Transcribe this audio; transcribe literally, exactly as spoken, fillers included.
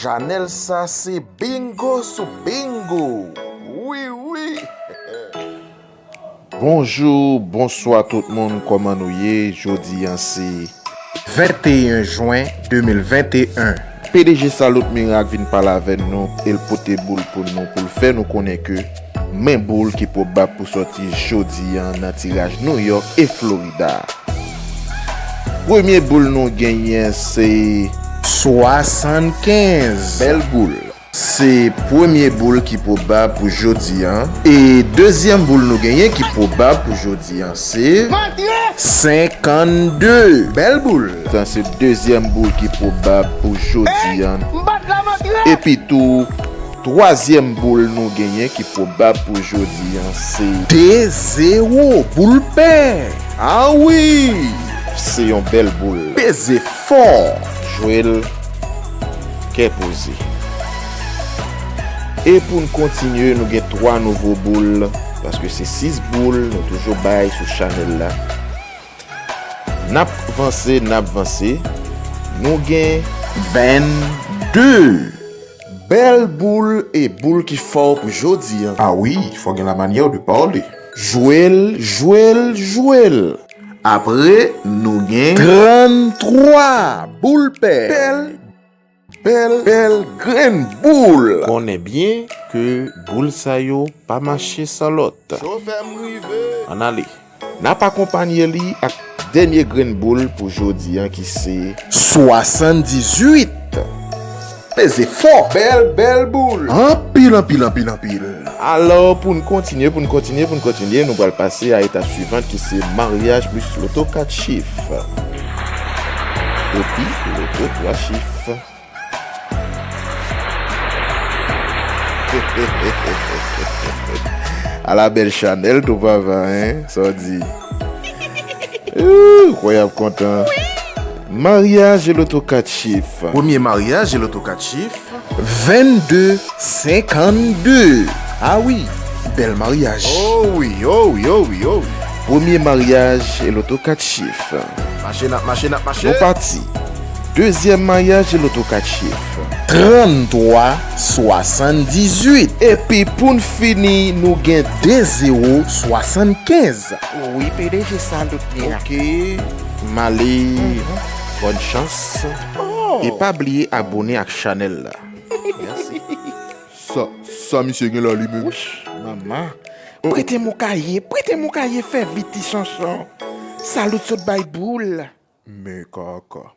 Chanèl sa se bingo sou bingo. Wi, wi. Bonjou, bonswa tout moun, kòman nou ye? Jodi a se venteyen jen de mil venteyen. P D G Salut Miracle vin pale avè nou e l pote boul pou nou, pou l fè nou konnen ke men boul ki pwobab pou sòti jodi a nan tiraj New York e Florida. Premye boul nou genyen se swasannkenz. Bèl boul. Se premye boul ki pwobab pou jodi a. E dezyèm boul nou genyen ki pwobab pou jodi a se senkannde. Bèl boul. Sa se dezyèm boul ki pwobab pou jodi a. Epi tou, twazyèm boul nou genyen ki pwobab pou jodi a se de zewo, boul pè. A wi! Se yon bèl boul. Peze fò. Jwe l kè poze. E pou n kontinye, nou gen twa nouvo boul, paske se sis boul nou toujou bay sou chanèl la. N ap vanse, n ap vanse. Nou gen vennde. Bèl boul e boul ki fò pou jodi a. A wi, fò gen la manyè de pale. Jwe l, jwe l, jwe l. Apre, nou gen tranntwa. Boul pè. Bèl, bèl, bèl grenn boul. Konnen byen ke boul sa yo pa mache san lòt. Chofè m rive. Ann ale. N ap akonpanye li ak dènye grenn boul pou jodi a ki se swasanndizuit. Peze fò. Bèl, bèl boul. Anpil, anpil, anpil, anpil. Alò, pou n kontinye, pou n kontinye, pou n kontinye, nou pral pase a etap swivan ki se maryaj plis loto kat chif. Epi, loto twa chif. Ala bèl chanèl tou papa, en? Sa w di? Ooh, kwè y ap kontan. Maryaj e loto kat chif. Premye maryaj e loto kat chif. Vennde senkannde. A wi, bèl maryaj. Oh wi, oh wi, oh wi, oh wi. Premye maryaj e loto kat chif. Mache, n ap mache, n ap mache. Nou pati. Dezyèm maryaj e loto kat chif. Tranntwa swasanndizuit. Epi pou n fini, nou gen de zewo swasannkenz. Wi, P D G Salut Miracle. Ok, m ale. Bòn chans. Oh. E pa bliye abone ak chanèl la. Mèsi. Sa, sa misye gen la li menm? Wouch, manman. Prete m yon kaye, prete m yon kaye, fè vit ti chanchon. Salut sot bay boul. Men kaka.